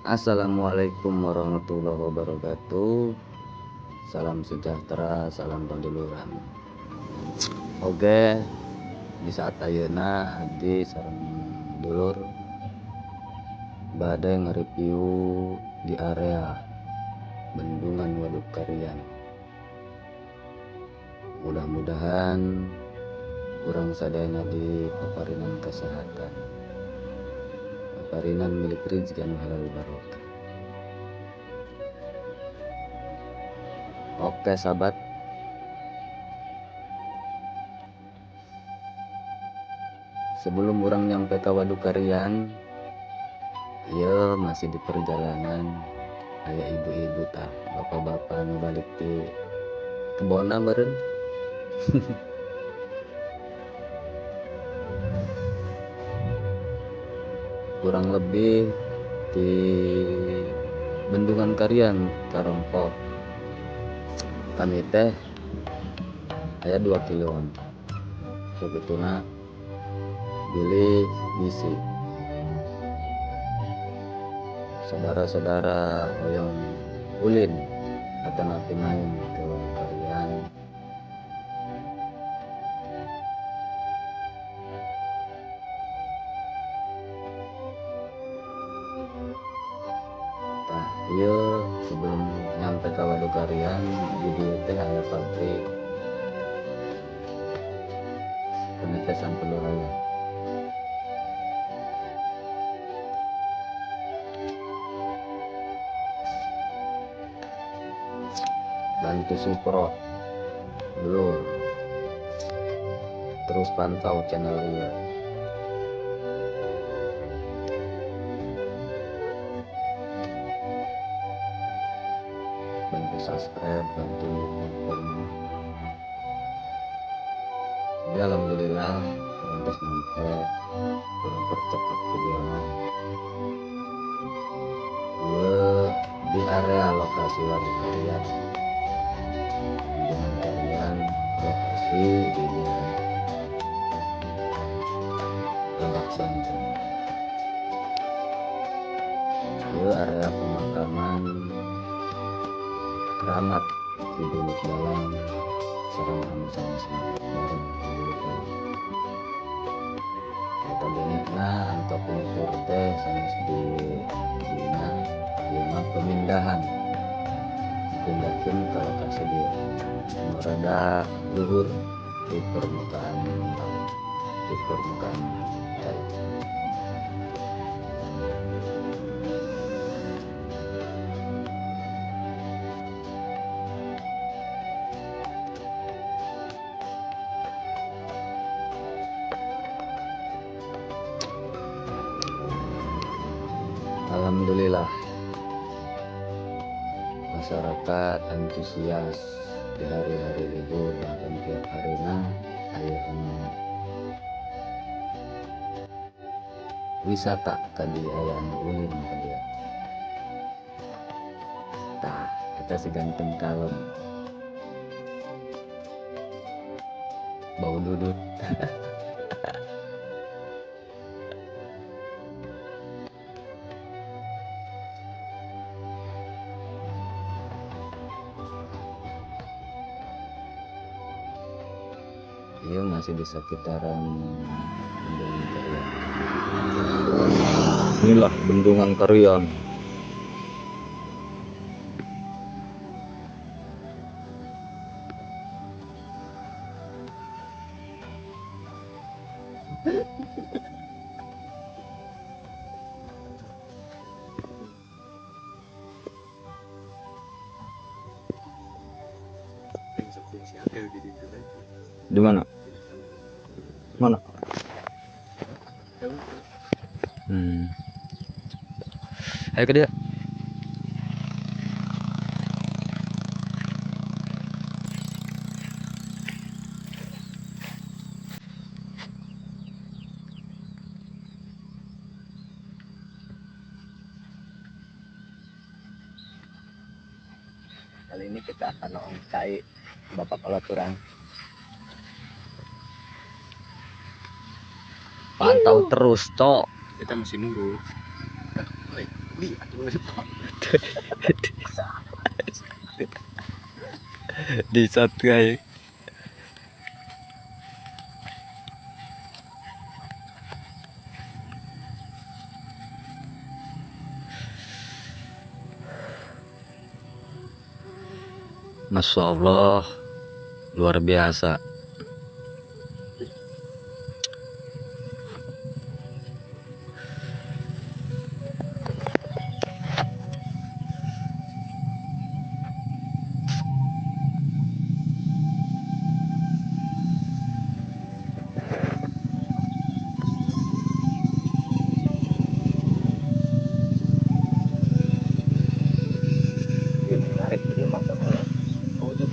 Assalamualaikum warahmatullahi wabarakatuh. Salam sejahtera, salam penduluran. Oke, di saat ayeuna abdi sareng dulur bade nge-review di area Bendungan Waduk Karian. Mudah-mudahan urang sadayana di paparinan kesehatan, paparinan milik rezeki anu halal barokah. Oke sahabat, sebelum urang nyampe ke Waduk Karian, ya masih di perjalanan aya ibu-ibu tah, bapak-bapak nu balik di kebona meureun. Kurang lebih di Bendungan Karian Karongko kami teh aya 2 kiloan sebetulnya bilih bisi saudara-saudara hoyong ulin atau nanti main ke Karian. Tah ieu sebelum nyampe ka Waduk Karian di dieu teh aya pabrik penetesan telur ayam. Bantu support dulur, terus pantau channel ini. Bantu subscribe, bantu komen. Ya, alhamdulillah kurang tes nyampe, kurang percepat videonya. Gue di area lokasi Waduk Karian, Bendungan Karian, lokasi di Lebak Banten. Itu area pemakaman keramat di Buluk Dalam sareng anu sanes-sanes bareng. Notabene nah anu kapungkur teh sanes di dina ieu mah pemindahan, dipindahkeun ka lokasi dieu nu rada luhur di permukaan laut, di permukaan cai. Alhamdulillah masyarakat antusias di hari-hari libur, bahkan tiap harina aya anu wisata tadi, aya anu ulin tadi. Tah eta si ganteng kalem bau dudut. Iya masih di sekitaran Bendungan Karian. Inilah Bendungan Karian. Di mana? Mana? Ayo ke dia. Kali ini kita akan noong cai Bapak Kolaturan. Pantau terus, cok. Kita masih nunggu. Wih, aduh. Di saat kayak Masya Allah, luar biasa. Menarik ini mantap. Oh, itu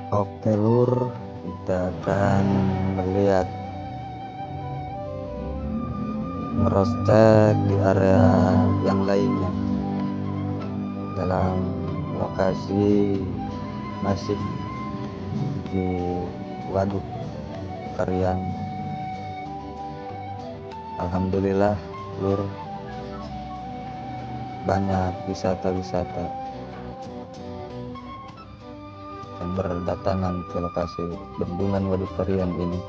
Oke lur, kita akan melihat ngerostek di area yang lainnya dalam lokasi masih di Waduk Karian. Alhamdulillah lur, banyak wisata-wisata yang berdatangan ke lokasi bendungan Waduk Karian ini,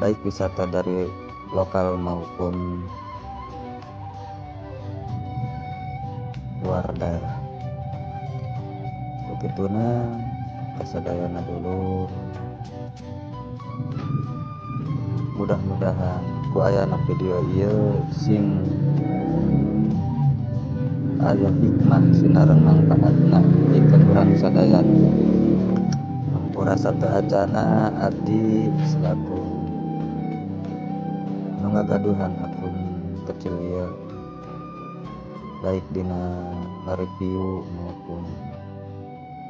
baik wisata dari lokal maupun luar daerah. Begituna kasadayana dulur, mudah-mudahan ku ayana video ieu sing aya hikmah sinareng manfaatna pikeun urang sadayana. Hampura sateuacana abdi selaku nu ngagaduhan akun kecil ieu, baik dina ngareview maupun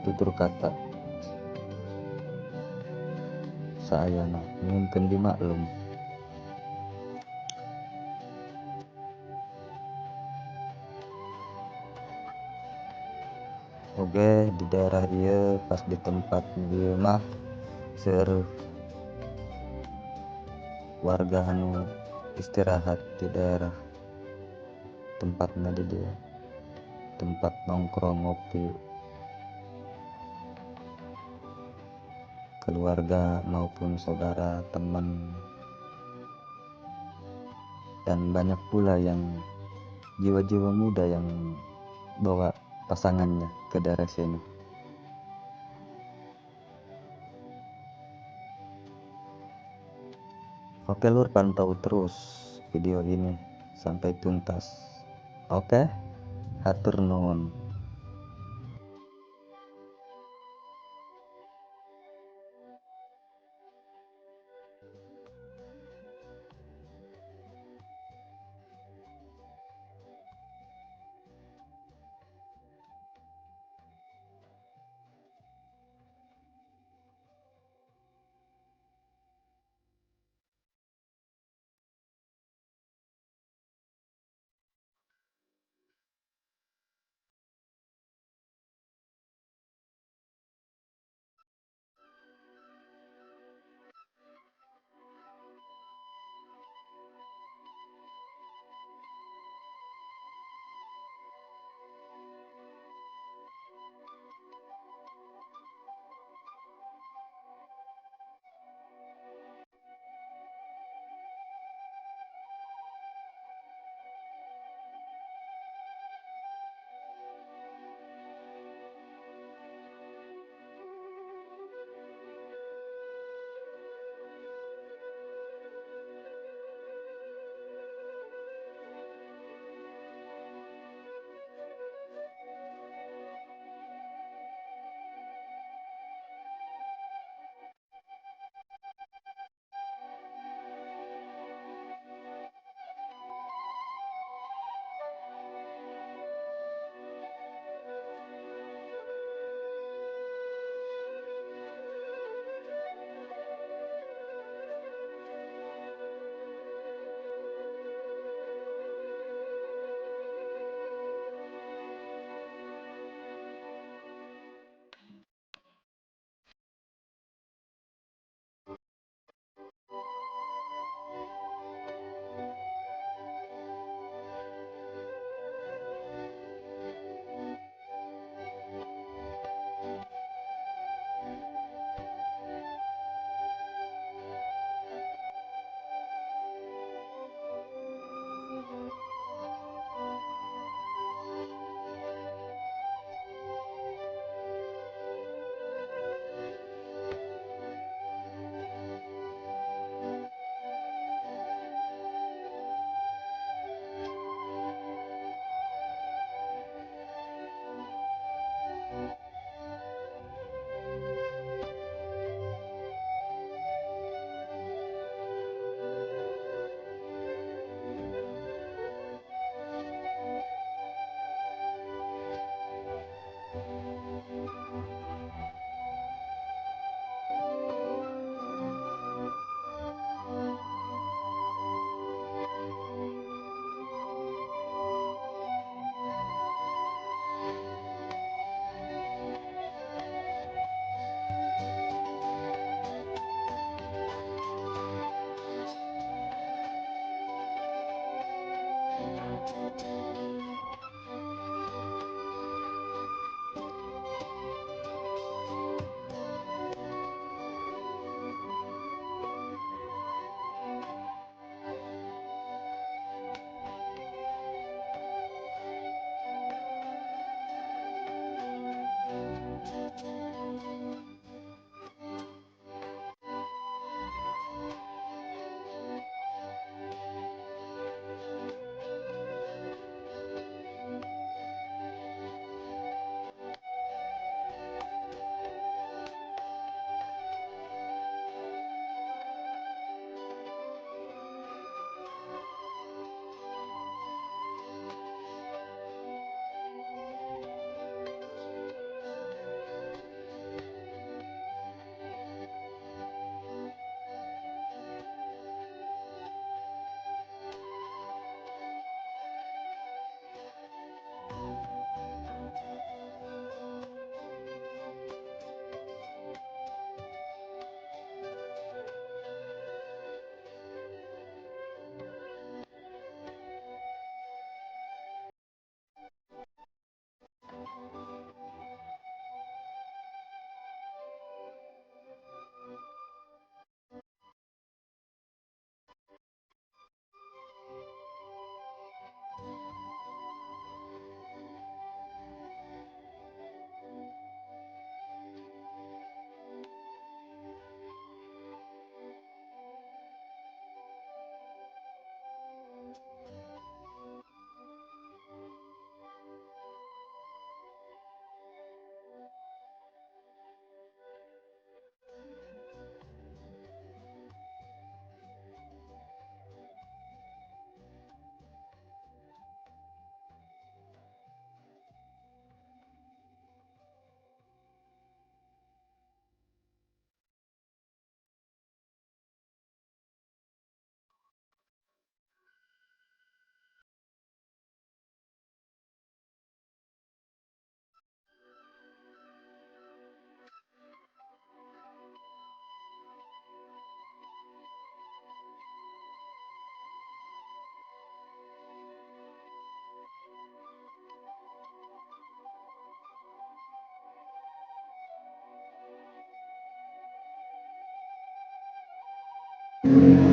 tutur kata saayana mungkin dimaklum. Oke, di daerah ieu pas di tempat ieu mah seueur warga anu istirahat di daerah tempatna di dieu, tempat nongkrong ngopi keluarga maupun saudara teman, dan banyak pula yang jiwa-jiwa muda yang bawa pasangannya ke daerah sini. Oke lur, pantau terus video ini sampai tuntas. Oke, hatur nuhun.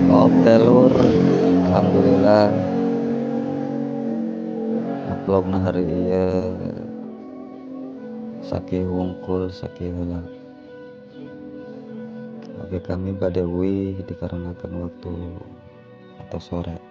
Oke lur, alhamdulillah vlogna hari ieu sakieu wungkul, sakieu heula. Oke, kami bade uih dikarenakan waktu atau sore.